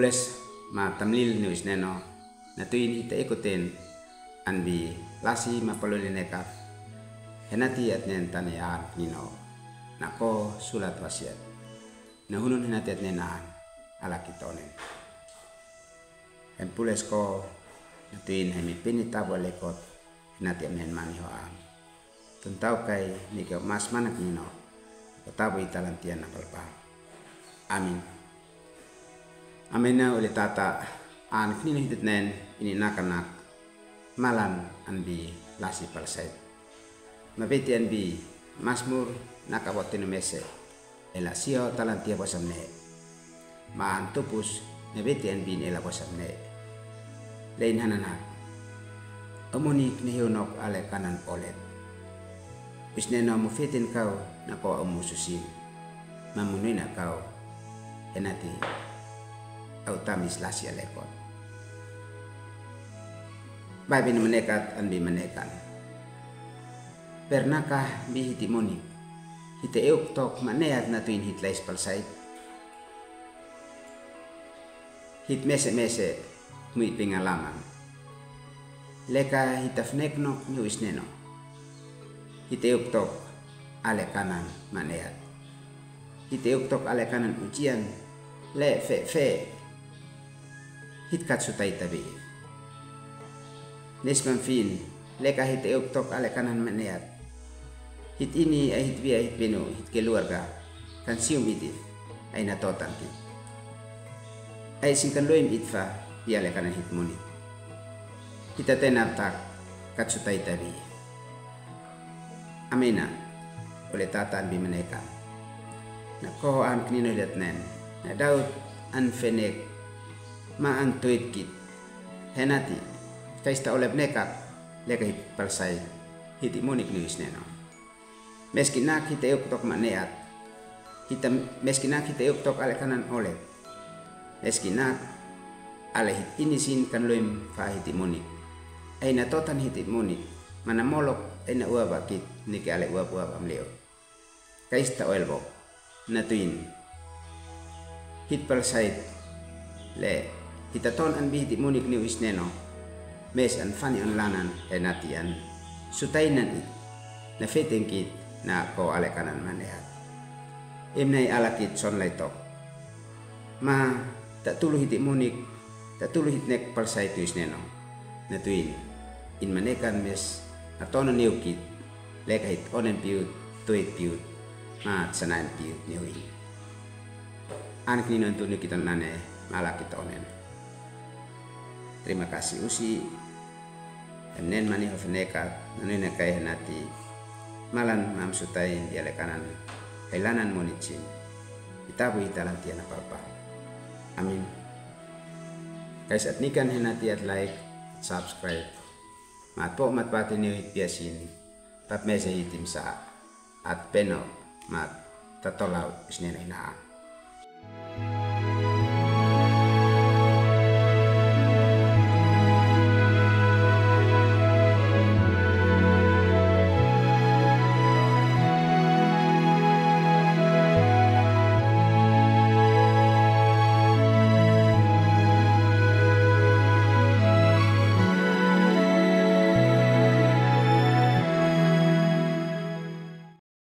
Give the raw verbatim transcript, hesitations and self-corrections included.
Pules ma tamlil ni usineno, na tuin hita ikuten an bi lasi ma paluli nekat, henati atnen tani an nino, na ko sulat wasiat. Na hunun henati atnen an, ala kitonen. Hen pules ko, na tuin hemi pini tabu alekot, henati amnen mani ho an. Tuntau kai ni ke mas manak nino, ko tabu i talantian na palpal. Amin. Amin na ule tata an kinino hitetnen ini nakanak malan an bi lasi palsait. Mabeti an bi masmur nakabotinu mese. Ela sio talantia bosamne. Ma an tupus ne beti an bin ela bosamne. Lein hananak. Amunik ne hiunok ale kanan olet. Bisne no mufitin kau na ko amu susin. Ma munui na kau. Henati. Au tamis lasi alekot. Bai bin manekat an bi manekan. Pernaka bi hiti munik. Hite euk tok maneat na tuin hit lais palsait. Hit mese mese mui pingalaman. Leka hita fnek nok ni uisneno. Hite euk tok ale kanan maneat. Hite euk tok ale kanan ujian le fe fe. Hit kat sutai tabi. Nesman fin, leka hite euk tok ale kanan maneat. Hit ini ai hit bia hit benu hit keluarga kan sium itif ai na totan ki. Ai singkan loim itfa bia le kanan hit muni. Hita tenap tak kat sutai tabi. Amina, ole tatan bi manekan. Na ko an kinino hilet nen, na daut an fenek ma an tuit kit. Henati, kaista ole bnekak leka hit palsai hiti munik ni uisneno. Meski nak hite euk tok maneat. Hita meski nak hite euk tok ale kanan olet. Meski nak ale hit inisin kan luim fa hiti munik. Ai na totan hiti munik. Mana molok ai na uaba kit niki ale uab uab amlio. Kaista oelbok. Na tuin. Hit palsait. Le hita ton an bi hiti munik ni uisneno. Mes an fani an lanan henati an. Sutainan it. Na feteng kit na ko ale kanan maneat. Imnai ala kit son lai tok. Ma ta tulu hiti munik, ta tulu hit nek palsai tuisneno. Na tuin. In manekan mes na tono niu kit. Leka hit onen piut, tuit piut. Ma sanain piut niu in. An kininon tunu kiton nane, mala kitonen. Terima kasih usi. Emnen mani ho feneka, nanu ina kai henati. Malan mam sutai bia le kanan. Hailanan monicin. Itabu italantia na palpa. Amin. Kais at nikan henati at like, subscribe. Mat po mat pati niu hit biasin. Pap mese hitim sa. At peno mat tatolau isnen ina.